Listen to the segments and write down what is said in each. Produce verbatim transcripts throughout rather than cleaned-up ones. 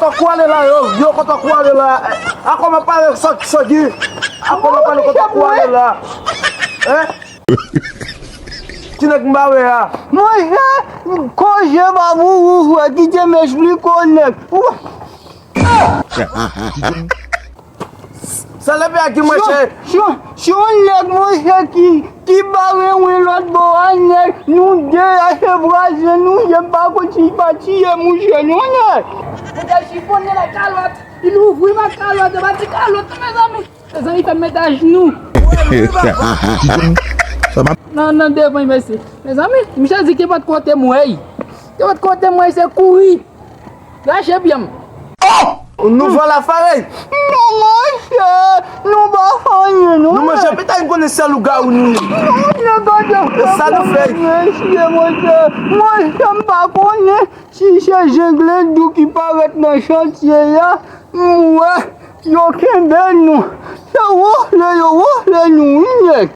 Kote w ale la, yo, yo, kote w ale la? A kòman pale sa, sa ki? A kòman pale, kote w ale la? Hein? Ki nèg m pa wè a? Monchè, koze pa pou ou, frè, kite m esplike w nèg. Ou Sa lè pè a ki mwen chè. Se yon nèg, monchè, ki, ki bare wen lòt bò a, nèg. Nou de a se vwazen nou ye, m pa konn si l pa tiye mouche non, nèg. Mete chifonnen nan kalòt, li louvri nan kalòt, e pa ti kalòt non, mezanmi. Mezanmi, fè m met ajenou. Nan, nan devan, mesye. Mezanmi, misye di ki pòt kote m wè. Ki pòt kote m wè, se kouri. Rache pye m. Oh! Nou vòlò farey. Non, monchè, nou pa fè anyen, non. Nou manje pita, nou konnen se lougawou nou ye. Non, nèg, gade sa nou fè. Mesye, monchè, monchè, m pa konnen si se jenglen dou ki parèt nan chantye a, m wè yo kenbe nou. Se wòfle yo wòfle nou, wi, nèg.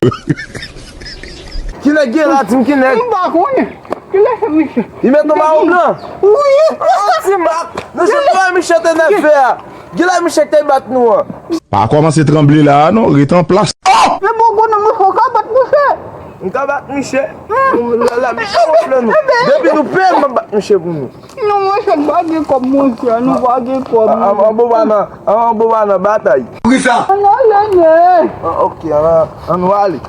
Ki nèg gen la, di m ki nèg? M pa konnen. Kilè se misye? Li met yon mawon blan? Wi. Oh, ti mak. Nou se twa misye te nève a. Kilè misye te bat nou an? Pa kòmanse tranble la a non, ret an plas. Oh! Men bon, konnen misye ka bat misye. M ka bat misye. La, la, misye wòfle nou. Depi nou peye, m ap bat misye pou nou. Non, monchè, nou pa gen kòb, monchè, nou pa gen kòb. An, an, an, bon, pa nan, an, an, bon, pa nan batay. Poukisa? Ann ale, nèg. Ah, ok, ann, ann, nou ale.